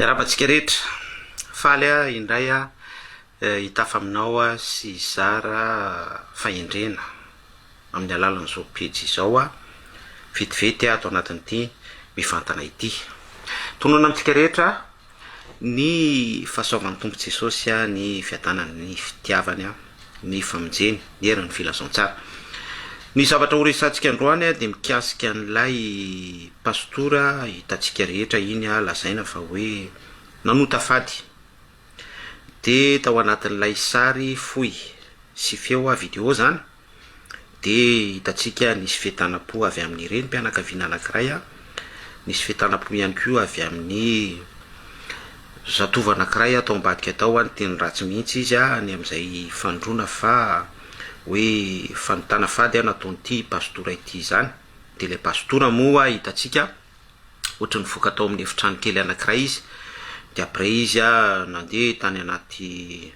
Miarahaba antsika rehetra. Faly aho indray hitafa aminao sy hizara fahendrena amin'ny alalan'izao pejy izao vetivety ato anatin'ity mivantana ity. Tononina amintsika rehetra ny fahasoavan'ny Tompo Jesosy, ny fiadanany, ny fitiavany, ny famonjeny, ny herin'ny filazantsara. Ny zavatra ho resahantsika androany dia mikasika an'ilay pastora hitantsika rehetra iny lazaina fa hoe nanota fady. Dia tao anatin'ilay sary fohy sy feo, video izany, Dia hitantsika nisy fientanam-po avy amin'ny renim-pianakaviana anankiray, nisy fientanam-po ihany koa avy amin'ny zatovo anankiray tao ambadika tao, niteny ratsy mihitsy izy ny amin'izay fanondroana fa hoe fanotana fady nataon'ity pastora ity izany. Dia ilay pastora moa hitantsika ohatry ny nivoaka tao amin'ny efitrano kely anankiray izy, dia après izy nandeha tany anaty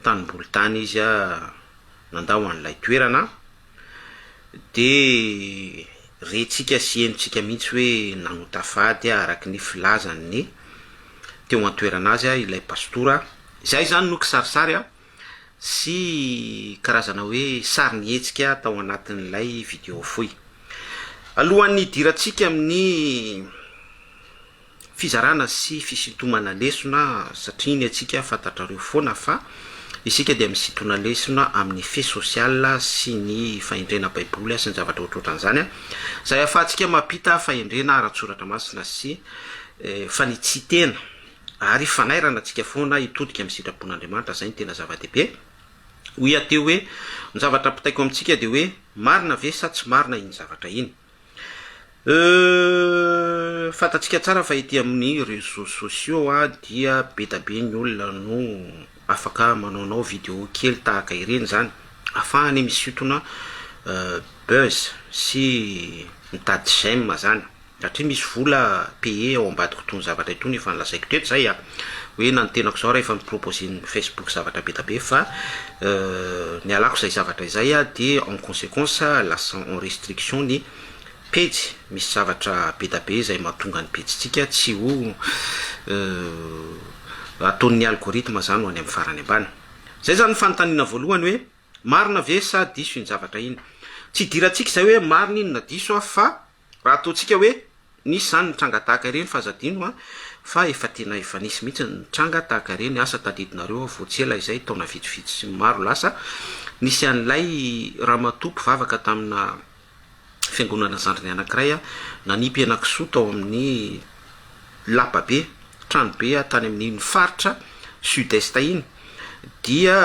tanimboly tany izy nandao an'ilay toerana dia rentsika sy henontsika mihitsy hoe nanota fady araka ny filazan'ny teo an-toerana azy ilay pastora. Izay izany no kisarisary sy karazana hoe sarimihetsika tao anatin'ilay video fohy. Alohan'ny hidirantsika amin'ny Fizarana sy fisintomana lesona, satria ny antsika fantatrareo foana fa isika dia misintona lesona amin'ny fait social sy ny fahendrena baiboly sy ny zavatra ohatrohatran'izany, izay ahafahantsika mampita fahendrena ara-tsoratra masina sy fanitsian-tena ary fanairana antsika foana hitodika amin'ny sitrapon'Andriamanitra, izay no tena zava-dehibe. Hoy aho teo hoe, ny zavatra ampitaiko amintsika dia hoe marina ve sa tsy marina iny zavatra iny? Euh, fantatsika tsara fa ety amin'ny réseaux sociaux dia be da be ny olona no afaka manaonao vidéo kely tahaka ireny zany, afahany misintona buzz sy mitady j'aime zany, satria misy vola payer ao ambadik'itony zavatra itony, efa nolazaiko teto zay a, hoe na ny tenako zao raha efa mi-proposer-n'ny Facebook zavatra be da be fa nialako izay zavatra izay dia en consequence lasa en restriction ny pejy, misy zavatra be da be izay mahatonga ny pejintsika tsy ho ataon'ny algorithme zany ho any amin'ny farany ambany. Zay zany ny fanontaniana voalohany hoe marina ve sa diso iny zavatra iny? Tsy idirantsika izay hoe marina iny na diso fa Raha ataontsika hoe nisy izany ny tranga tahaka ireny fa aza adino an, fa efa tena efa nisy mihitsy ny tranga tahaka ireny, asa tadidinareo aho vao tsy ela izay, taona vitsivitsy sy maro lasa, nisy an'ilay ramatoa mpivavaka tamina fiangonana zandriny anankiray nanipy henakisoa tao amin'ny lapa be, trano be tany amin'iny faritra sud est iny, dia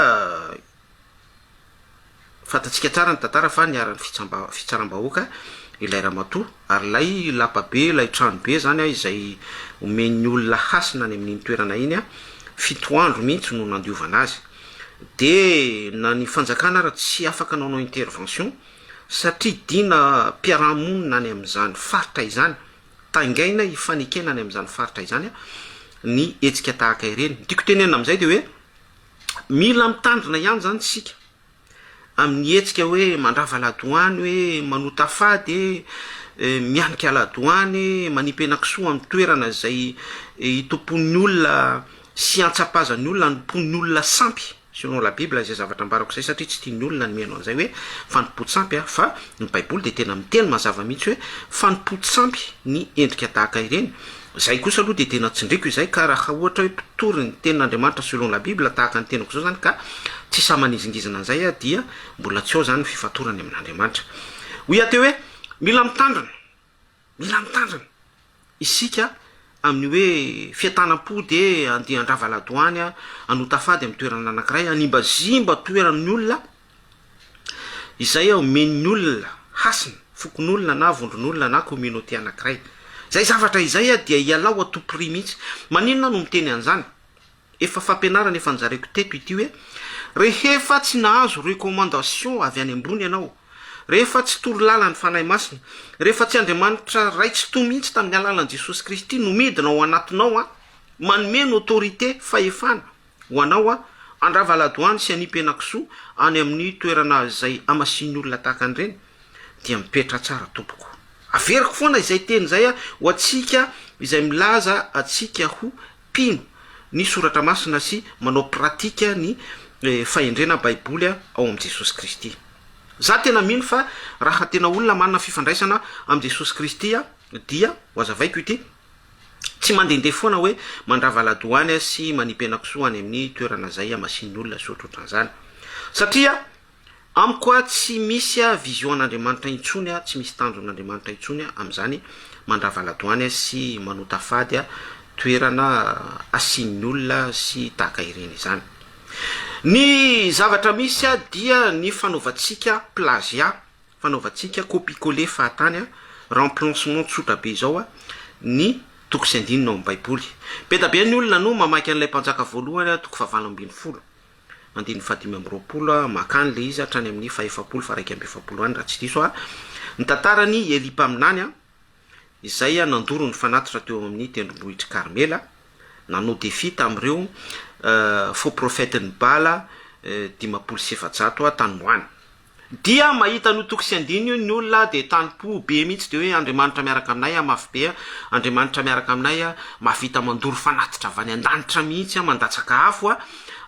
Fantatsika tsara ny tantara fa niharan'ny fitsaram-bahoaka ilay ramatoa ary ilay lapabe, ilay tranobe izany izay omen'ny olona hasina any amin'iny toerana iny, fito andro mihitsy no nandiovana azy. Dia na ny fanjakana ara tsy afaka nanao intervention satria dinam-piarahamonina any amin'izany faritra izany, taingaina hifanekena any amin'izany faritra izany ny hetsika tahaka ireny. Ny tiako tenenina amin'izay dia hoe Mila mitandrina ihany izany isika amin'ny hetsika hoe mandrava ladoany hoe manota fady e, mianika ladoany, manipy henakisoa amin'ny toerana izay itompoan'ny olona sy antsapazan'ny olona, anompoan'ny olona sampy, selon la bible izay zavatra ambarako izay satria tsy tian'ny olona ny mihaino an'izay hoe fanompoan-tsampy a, fa ny baiboly dia tena miteny mazava mihitsy hoe fanompoan-tsampy ny endrika tahaka ireny. Zay kosa aloha dia tena tsindriko izay ka raha ohatra hoe mpitory ny tenin'Andriamanitra selon la bible tahaka ny tenako zao zany ka tsy sahy manizingizina an'izay aho dia mbola tsy ao zany ny fifatorany amin'Andriamanitra. Hoy aho teo hoe mila mitandrina, mila mitandrina isika amin'ny hoe fientanam-po dia andeha handrava ladoany, hanota fady amin'ny toerana anankiray, hanimbazimba toeran'ny olona, Izay omen'ny olona hasina, fokonolona na vondron'olona na communauté anankiray. Izay zavatra izay dia ialao à tout prix mihitsy. Maninona aho no miteny an'izany? Efa fampianarana efa nozaraiko teto ity hoe, rehefa tsy nahazo recommandation avy any ambony ianao, rehefa tsy torolalan'ny Fanahy Masina, rehefa tsy Andriamanitra Ray Tsitoha mihitsy tamin'ny alalan'i Jesosy Kristy no midina ao anatinao an, manome ny autorité, fahefana, Ho anao aho, handrava ladoany sy hanipy henakisoa any amin'ny toerana izay hamasin'ny olona tahaka an'ireny, dia mipetraha tsara tompoko. Averiko foana izay teny izay ho antsika izay milaza antsika ho mpino ny soratra masina sy manao pratique ny fahendrena baiboly ao amin'i Jesosy Kristy. Za tena mino fa raha tena olona manana fifandraisana amin'i Jesosy Kristy dia, ho azavaiko ity, tsy mandehandeha foana hoe mandrava ladoany sy manipy henakisoa any amin'ny toerana izay hamasinin'ny olona sy ohatrohatran'izany. Satria amiko tsy misy vision an'Andriamanitra intsony, tsy misy tanjon'Andriamanitra intsony amin'izany mandrava ladoany sy manota fady toerana asian'ny olona sy tahaka ireny izany. Ny zavatra misy dia ny fanaovantsika plagiat, fanaovantsika copie coller fahatany, remplacement tsotra be izao ny toko sy andininy ao amin'ny baiboly. Be da be ny olona no mamaky an'ilay mpanjaka voalohany toko fahavalo 18, andininy fahadimy 25, makany ilay izy hatrany amin'ny fahefapolo faha-41 any raha tsy diso aho. Ny tantaran'i Elia mpaminany izay nandoro ny fanatitra teo amin'ny tendrombohitr'i Karmela, nanao défi tamin'ireo faux prophètes-n'i Bala 450 tany ho any. Dia mahita an'io toko sy andininy io ny olona dia tanim-po be mihitsy dia hoe Andriamanitra miaraka aminay ah mafy be ah, Andriamanitra miaraka aminay ah, mahavita mandoro fanatitra avy any an-danitra mihitsy ah, mandatsaka afo ah,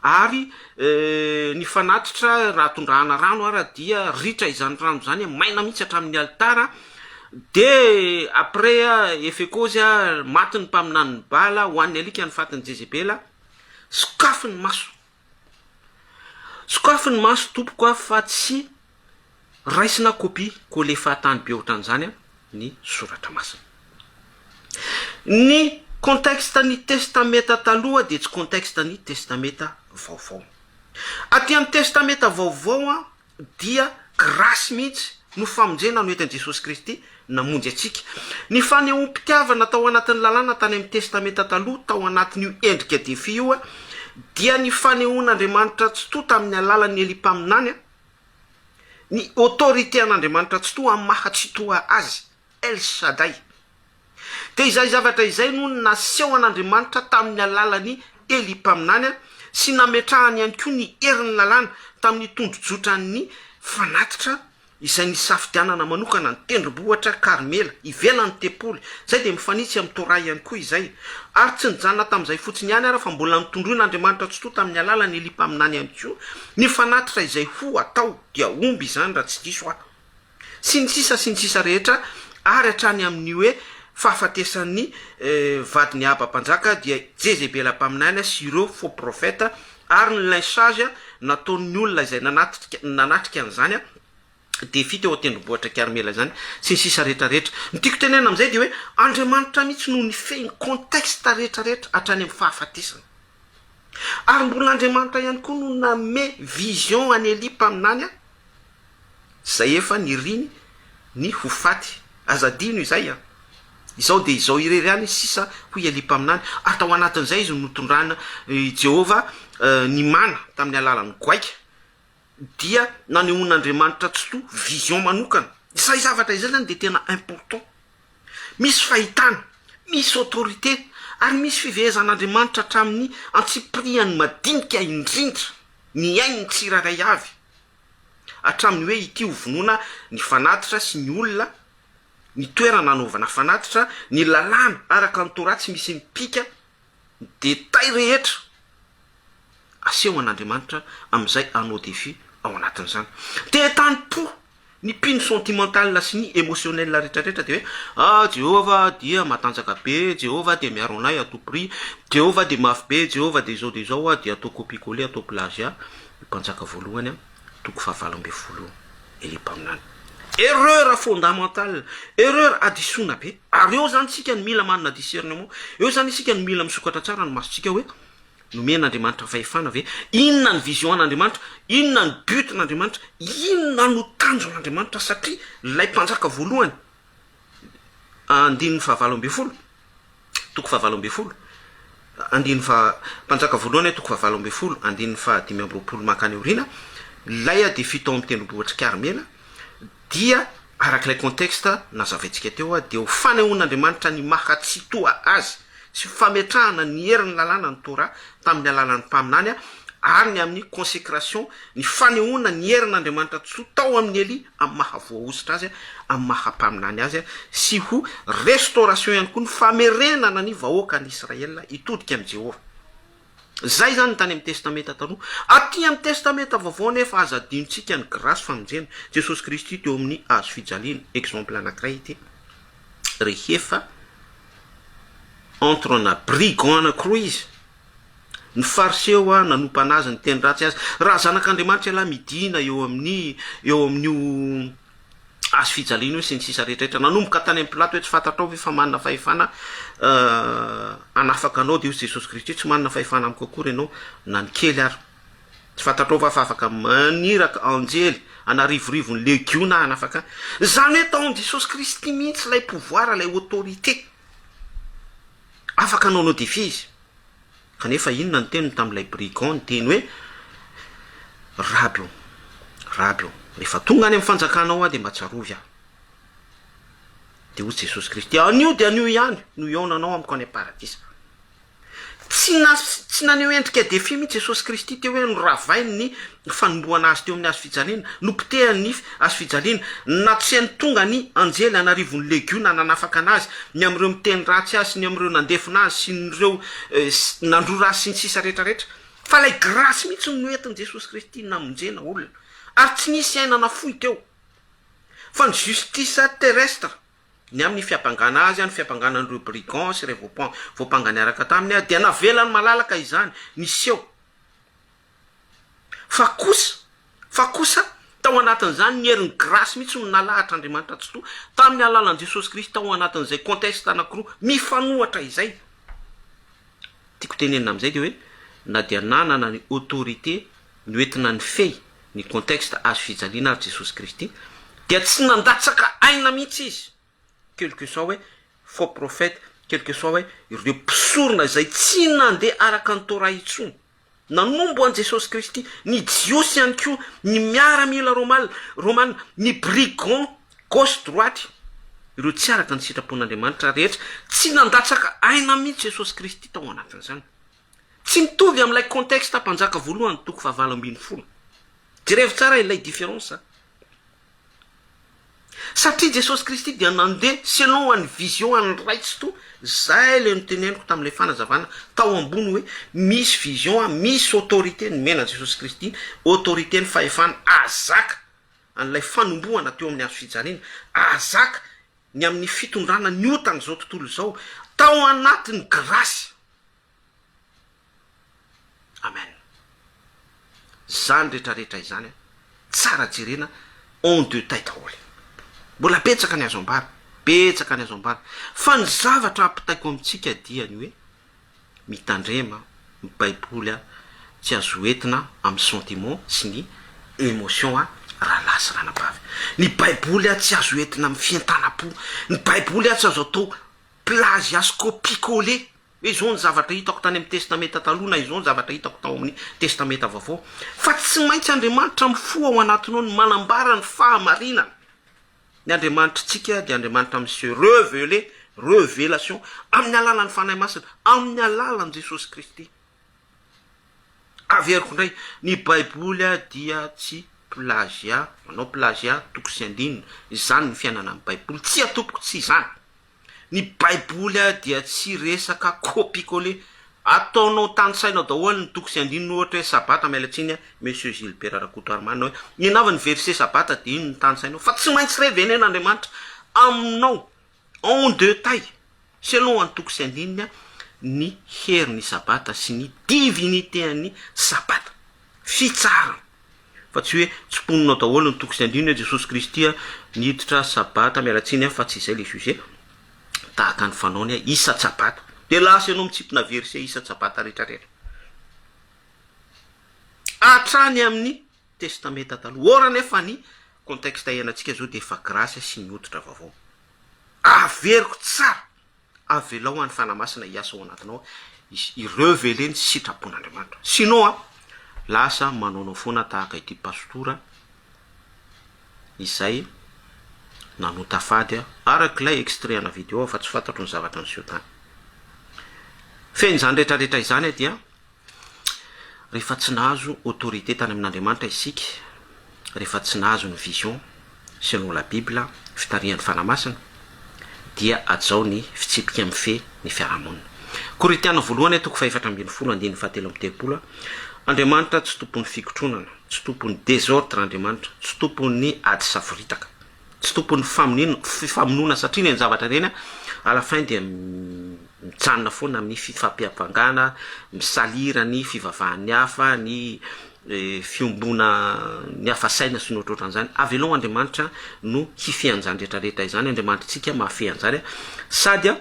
ary ny fanatitra raha tondrahana rano ara dia ritra izany rano izany, maina mihitsy hatramin'ny alitara, dia après effet cause maty ny mpaminanin'i Bala, hohanin'ny alika ny fatin'i Jezebela, sokafy ny maso. Sokafy ny maso tompoko a fa tsy raisina copie coller fahatany be ohatran'izany ny soratra masina. Ny contexte ny testameta taloha dia tsy contexte ny testameta vaovao. Aty amin'ny testameta vaovao a dia grâce mihitsy no famonjena noentin'i Jesosy Kristy namonjy antsika. Ny fanehoam-pitiavana tao anatin'ny lalàna tany amin'ny Testamenta Taloha tao anatin'io endrika défi io dia ny fanehoan'Andriamanitra Tsitoha tamin'ny alalan'i Elia mpaminany ny autorité an'Andriamanitra Tsitoha amin'ny maha Tsitoha Azy, El Shaddai. Dia izay zavatra izay no naseho an'Andriamanitra tamin'ny alalan'i Elia mpaminany sy nametrahany ihany koa ny herin'ny lalàna tamin'ny tondrojotran'ny fanatitra izay nisafidianana manokana ny tendrombohitra Karmela, ivelan'ny tempoly. Izay dia mifanitsy amin'ny Torah ihany koa izay. Ary tsy nijanona tamin'izay fotsiny ihany ara fa mbola notondroin'Andriamanitra Tsitoha tamin'ny alalan'i Elia mpaminany ihany koa ny fanatitra izay ho atao, dia omby izany raha tsy diso aho. Sy ny sisa sy ny sisa rehetra ary hatrany amin'ny hoe fahafatesan'ny vadin'i Ahaba mpanjaka dia Jezebela mpaminany sy ireo faux prophètes ary ny lynchage nataon'ny olona izay nanatrika nanatrika an'izany défi teo an-tendrombohitra Karmela izany sy ny sisa rehetra rehetra. Ny tiako tenenina amin'izay dia hoe Andriamanitra mihitsy no nifehy ny contexte rehetra rehetra hatrany amin'ny fahafatesana. Ary mbola Andriamanitra ihany koa no nanome vision an'i Elia mpaminany Izay efa niriny ny ho faty. Aza adino izay an! Izao dia izao irery ihany sisa, hoy Elia mpaminany, ary tao anatin'izay izy no notondrana i Jehovah ny mana tamin'ny alalan'ny goaika, dia nanehoan'Andriamanitra Tsitoha vision manokana. Izay zavatra izay izany dia tena important. Misy fahitana, misy autorité, ary misy fivehezan'Andriamanitra hatramin'ny antsipiriany madinika indrindra ny ain'ny tsirairay avy. Hatramin'ny hoe ity ho vonoina ny fanatitra sy ny olona, ny toerana hanaovana fanatitra, ny lalàna araka ny Torah tsy misy mipika, ny détail rehetra aseho an'Andriamanitra amin'izay hanao défi ao anatin'izany. Te tanim-po ny mpino sentimental sy ny émotionnel rehetrarehetra dia hoe ah Jehovah dia matanjaka be, Jehovah dia miaro anay à tout prix, Jehovah dia mafy be, Jehovah dia izao dia izao ah, dia atao copie coller, atao plagiat. Mpanjaka voalohany, toko faha-18, Elia mpaminany. Erreur fondamentale, erreur hadisoana be. Ary eo izany isika no mila manana discernement, eo izany isika no mila misokatra tsara ny masontsika hoe nomen'Andriamanitra fahefana ve? Inona ny vision an'Andriamanitra? Inona ny but-n'Andriamanitra? Inona no tanjon'Andriamanitra? Satria ilay mpanjaka voalohany, andininy faha-18, toko faha-18, andininy faha, Mpanjaka voalohany toko faha-18, andininy faha-25 mankany aoriana, ilay défi tao amin'ny tendrombohitr'i Karmela, dia araka ilay contexte nazavaintsika teo, dia ho fanehoan'Andriamanitra ny maha Tsitoha Azy sy fametrahana ny herin'ny lalàna ny Torah tamin'ny alalan'ny mpaminany, ary ny amin'ny consécration, ny fanehoana ny herin'Andriamanitra Tsitoha tao amin'i Elia amin'ny maha voahosotra azy, amin'ny maha mpaminany azy, sy ho restauration ihany koa ny famerenana ny vahoakan'Israel hitodika amin'i Jehovah. Izay izany ny tany amin'ny Testamenta Taloha. Aty amin'ny Testamenta Vaovao anefa aza adinontsika ny grâce famonjena Jesosy Kristy teo amin'ny hazo fijaliana. Exemple anankiray ity. Rehefa entre na brigand anankiroa izy, ny fariseo nanompa anazy niteny ratsy azy, raha zanak'Andriamanitra ialahy midina eo amin'ny eo amin'io hazo fijaliana io sy ny sisa rehetra rehetra. Nanomboka tany amin'i Pilato hoe tsy fantatrao ve fa manana fahefana hanafaka anao dia hoy Jesosy Kristy tsy manana fahefana amiko akory ianao na ny kely ary. Tsy fantatrao va fa afaka maniraka anjely an'arivorivony legiona hanafaka ahy. Izany hoe tao amin'i Jesosy Kristy mihitsy ilay pouvoir, ilay autorité. Afaka nanao défi izy. Kanefa inona ny teniny tamin'ilay brigand niteny hoe, Raby ô, Raby ô, rehefa tonga any amin'ny fanjakanao aho dia mba tsarovy aho. Dia hoy Jesosy Kristy, Anio dia anio ihany no hihaonanao amiko any am-paradisa. Tsy na, tsy naneho endrika défi mihitsy Jesosy Kristy teo hoe noravainy ny fanombohana azy teo amin'ny hazo fijaliana, nopotehany ny hazo fijaliana, na tsy ny tonga ny anjely an'arivony legiona nanafaka anazy, ny amin'ireo miteny ratsy azy sy ny amin'ireo nandefona azy sy ny ireo nandrora azy sy ny sisa rehetra rehetra. Fa ilay grâce mihitsy no noentin'i Jesosy Kristy namonjena olona. Ary tsy nisy aina nafoy teo. Fa ny justice terrestre, ny amin'ny fiampangana azy, ny fiampangana an'ireo brigands sy ireo voampanga niaraka taminy, dia navelany malalaka izany niseho. Fa kosa, fa kosa, tao anatin'izany ny herin'ny grâce mihitsy no nalahatr'Andriamanitra Tsitoha tamin'ny alalan'i Jesosy Kristy tao anatin'izay contexte anankiroa mifanohatra izay. Tiako tenenina amin'izay dia hoe na dia nanana ny autorité noentina nifehy ny contexte hazo fijaliana ary Jesosy Kristy dia tsy nandatsaka aina mihitsy izy, quel que soit hoe faux prophète, quel que soit hoe ireo mpisorona izay tsy nandeha araka ny Torah intsony. Nanombo an'i Jesosy Kristy, ny Jiosy ihany koa, ny miaramila romal, romana, ny brigands gauche droite, ireo tsy araka ny sitrapon'Andriamanitra rehetra, tsy nandatsaka aina mihitsy Jesosy Kristy tao anatin'izany. Tsy mitovy amin'ilay contexte Mpanjaka voalohany toko fahavalo ambinifolo. Jerevo tsara ilay différence a. Satria Jesosy Kristy dia nandeha selon an'ny vision an'ny Ray Tsitoha, zay le noteneniko tamin'ilay fanazavana tao ambony hoe misy vision misy autorité nomena an'i Jesosy Kristy, autorité ny fahefana ahazaka an'ilay fanombohana teo amin'ny hazo fijaliana, ahazaka ny amin'ny fitondrana ny otan'izao tontolo izao tao anatin'ny grâce. Amen. Zany rehetra rehetra izany tsara jerena en detail daholo. Mbola betsaka ny azo ambara, betsaka ny azo ambara. Fa ny zavatra ampitaiko amintsika dia ny hoe mitandrema, ny baiboly tsy azo entina amin'ny sentiment sy ny émotion rahalahy sy ranabavy. Ny baiboly tsy azo entina amin'ny fientanam-po. Ny baiboly tsy azo atao plagiat sy copie coller. Hoe izao ny zavatra hitako tany amin'ny Testamenta Taloha na izao ny zavatra hitako tao amin'ny Testamenta Vaovao. Fa tsy maintsy Andriamanitra mifoha ao anatinao ny manambara ny fahamarinana. Ny Andriamanitritsika dia Andriamanitra mi-se reveler, revelation, amin'ny alalan'ny Fanahy Masina, amin'ny alalan'i Jesosy Kristy. Averiko indray, ny Baiboly dia tsy plagiat, manao plagiat, toko sy andininy, izany ny fiainana ny Baiboly. Tsia tompoko, tsy izany. Ny baiboly dia tsy resaka copie coller, ataonao tanisainao daholo ny toko sy andininy ohatra hoe sabata miala tsiny monsieur Gilbert Rakotoarimanana hoe inona avy ny verset sabata dia iny no tanisainao fa tsy maintsy revenen'Andriamanitra aminao en detail selon ny toko sy andininy ny herin'ny sabata sy ny divinité an'ny sabata. Fitsarana. Fa tsy hoe tsimponinao daholo ny toko sy andininy hoe Jesosy Kristy niditra sabata, miala tsiny aho fa tsy izay le sujet, tahaka ny fanaony isa-tsabata. Dia lasa ianao mitsimpona verset isa-tsabata rehetra rehetra. Hatrany amin'ny testamenta taloha. Or anefa ny contexte iainantsika izao dia efa grâce sy ny hoditra vaovao. Averiko tsara. Avelao any Fanahy Masina hiasa ao anatinao hi-reveler ny sitrapon'Andriamanitra. Sinon an, lasa manaonao foana tahaka ity pastora izay nanota fady araka ilay extrait ana video fa tsy fantatro ny zavatra niseho tany. Feno izany rehetra rehetra izany dia. Rehefa tsy nahazo autorité tany amin'Andriamanitra isika, rehefa tsy nahazo ny vision selon la bible, fitarihan'ny Fanahy Masina, dia hajao ny fitsipika mifehy ny fiarahamonina. Korintiana voalohany toko fahefatra ambinifolo andininy fahatelo amby telopolo, Andriamanitra tsy tompon'ny fikotronana, tsy tompon'ny désordre Andriamanitra, tsy tompon'ny ady savoritaka, tsy tompon'ny famonina, fifamonoana satria ireny zavatra ireny à la fin dia mijanona foana amin'ny fifampiampangana, misalira ny fivavahan'ny hafa, ny fiombona ny hafa saina sy ny ohatrohatran'izany. Avelao Andriamanitra no hifehy an'izany rehetrarehetra izany, Andriamanitritsika mahafehy an'izany sady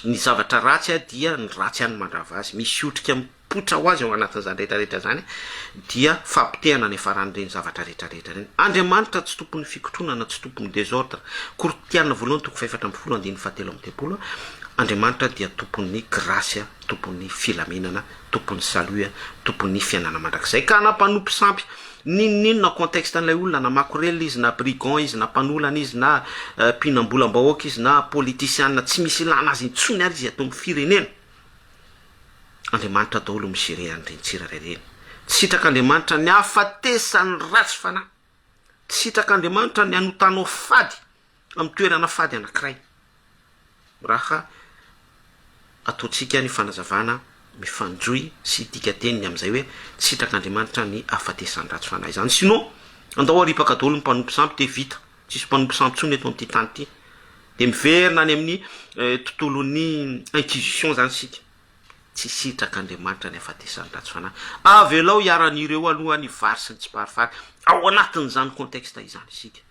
ny zavatra ratsy dia ny ratsy ihany mandrava azy, misy otrika mipoitra ho azy ao anatin'izany rehetrarehetra izany dia fahapotehana ny hafaran'ireny zavatra rehetrarehetra ireny. Andriamanitra tsy tompon'ny fikotronana, tsy tompon'ny désordre. Korintiana voalohany toko faha-14 andininy fahatelo amby telopolo, Andriamanitra dia tompon'ny grâce, tompon'ny filaminana, tompon'ny salut, tompon'ny fiainana mandrakizay. Ka na mpanompo sampy, n'inon'inona contexte an'ilay olona, na makorelina izy, na brigand izy, na mpanolana izy, na mpihinam-bolam-bahoaka izy, na politisiana, tsy misy ilana azy intsony ary izy ato amin'ny firenena. Andriamanitra daholo mi-gérer an'ireny tsirairay ireny. Tsy sitrak'Andriamanitra ny hahafatesan'ny ratsy fanahy. Tsy sitrak'Andriamanitra ny hanotanao fady amin'ny toerana fady anankiray. Raha ataontsika ny fanazavana mifanjohy sy dikateniny amin'izay hoe tsy sitrak'Andriamanitra ny hahafatesan'ny ratsy fanahy izany. Sinon, andao haripaka daholo ny mpanompo sampy dia vita. Tsisy mpanompo sampy intsony eto amin'ity tany ity. Dia miverina any amin'ny tontolon'ny inquisition izany isika. Tsy sitrak'Andriamanitra ny hahafatesan'ny ratsy fanahy. Avelao hiara-anireo aloha ny vary sy ny tsiparifary. Ao anatin'izany contexte izany isika.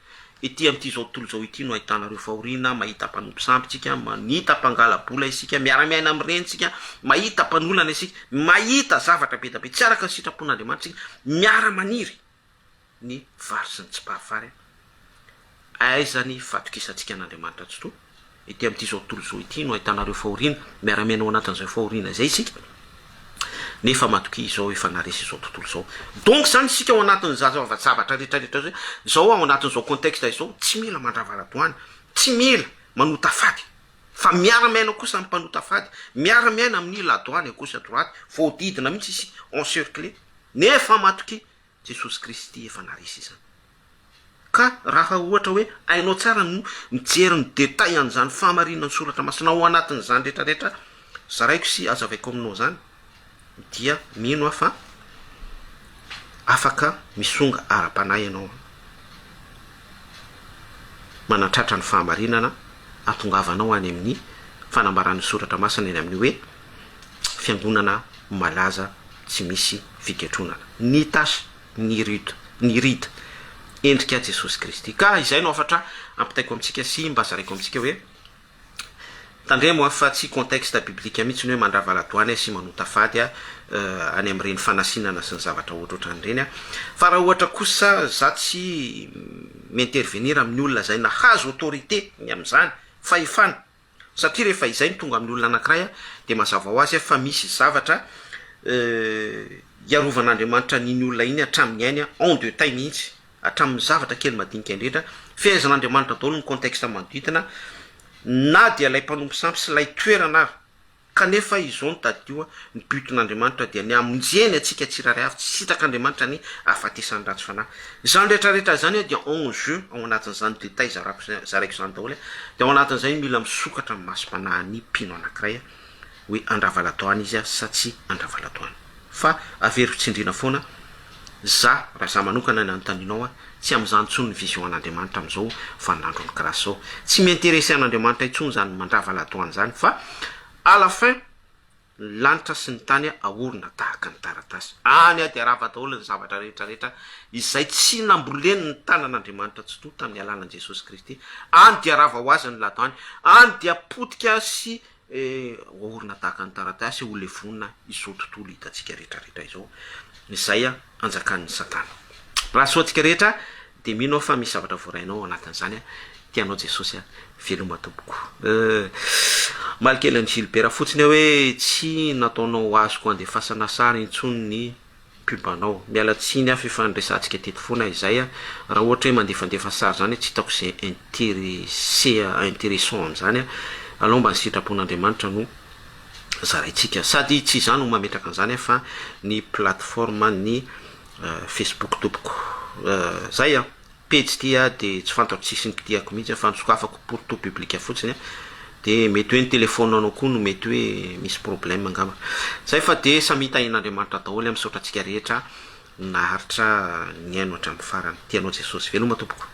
Ety amin'ity izao tontolo izao ity no ahitanareo fahoriana, mahita mpanompo sampy isika, manita mpangala-bola isika, miara-miaina amin'ireny isika, mahita mpanolana isika, mahita zavatra be dia be tsy araka ny sitrapon'Andriamanitra isika, miara-maniry ny vary sy ny tsiparifary. Aiza ny fahatokisantsika an'Andriamanitra Tsitoha? Ety amin'ity izao tontolo izao ity no ahitanareo fahoriana, miara-miaina ao anatin'izay fahoriana izay isika, nefa matokia izao efa naharesy izao tontolo izao. Donc izany isika ao anatin'izany zavatra rehetra rehetra izao, izao ao anatin'izao contexte izao, tsy mila mandrava ladoany, tsy mila manota fady, fa miara-miaina kosa amin'ny mpanota fady, miara-miaina amin'ny ladoany à gauche à droite, voahodidina mihitsy isika, encerclé, nefa matokia Jesosy Kristy efa naharesy izany. Ka raha ohatra hoe hainao tsara no mijery ny détail an'izany fahamarinan'ny soratra masina ao anatin'izany rehetra rehetra zaraiko sy azavaiko aminao izany dia mino aho fa afaka misonga ara-panahy ianao manatratra ny fahamarinana ahatongavanao any amin'ny fanambaran'ny soratra masina eny amin'ny hoe fiangonana malaza tsy misy figetronana ni tache ni rude ni ride endrika Jesosy Kristy. Ka izay no hafatra ampitaiko amintsika sy mba zaraiko amintsika hoe tandremo fa tsy contexte biblique mihitsy ny hoe mandrava ladoany sy manota fady any amin'ireny fanasinana sy ny zavatra ohatrohatran'ireny fa raha ohatra kosa za tsy mi-intervenir amin'ny olona izay nahazo autorité ny amin'izany fahefana Satria rehefa izay no tonga amin'ny olona anankiray dia mazava ho azy fa misy zavatra hiarovan'Andriamanitra an'iny olona iny hatramin'ny ainy en detail mihitsy, hatramin'ny zavatra kely madinika indrindra. Fehezan'Andriamanitra daholo ny contexte manodidina na dia ilay mpanompo sampy sy ilay toerana ary. Kanefa izao no tadidio, ny but-n'Andriamanitra dia ny hamonjeny antsika tsirairay avy, tsy sitrak'Andriamanitra ny hahafatesan'ny ratsy fanahy. Izany rehetra rehetra izany dia en jeu ao anatin'izany détail zarako zaraiko izany daholo, dia ao anatin'izay mila misokatra ny masom-panahin'ny mpino anankiray hoe andravalatoany izy sa tsy andravalatoany. Fa averiko tsindriana foana, za, raha za manokana ny anontanianao aho, tsy amin'izany intsony ny vision an'Andriamanitra amin'izao vaninandron'ny grâce izao. Tsy mi-interesser an'Andriamanitra intsony izany mandrava ladoany izany fa à la fin ny lanitra sy ny tany ahorona tahaka ny taratasy. Any dia rava daholo ny zavatra rehetra rehetra izay tsy namboleny ny tanan'Andriamanitra Tsitoha tamin'ny alalan'i Jesosy Kristy. Any dia rava ho azy ny ladoany. Any dia potika sy ahorona tahaka ny taratasy ho levonina izao tontolo hitantsika rehetra rehetra izao. Izay anjakan'ny satana. Raha soa antsika rehetra dia mino aho fa misy zavatra voarainao ao anatin'izany a, tia anao Jesosy a, veloma tompoko. Omaly kely an'i Gilbert fotsiny aho hoe tsy nataonao azoko andefasana sary intsony ny pub anao. Miala tsiny aho f'efa niresahantsika teto foana izay a, raha ohatra hoe mandefandefa sary izany tsy hitako izay interesse interessant amin'izany a, alao mba ny sitrapon'Andriamanitra no. zaraintsika. Sady tsy izaho no mametraka an'izany fa ny plateforme ny Facebook tompoko. Zay an! Pejy ity a de tsy fantatro tsisy nikitihako mihitsy fa nosokafako pour tout public fotsiny a de mety hoe ny telephone anao koa no mety hoe misy problème angamba. Zay fa de samia tahian'Andriamanitra daholo a misaotra antsika rehetra naharitra nihaino hatramin'ny farany. Tianao Jesosy. Veloma tompoko.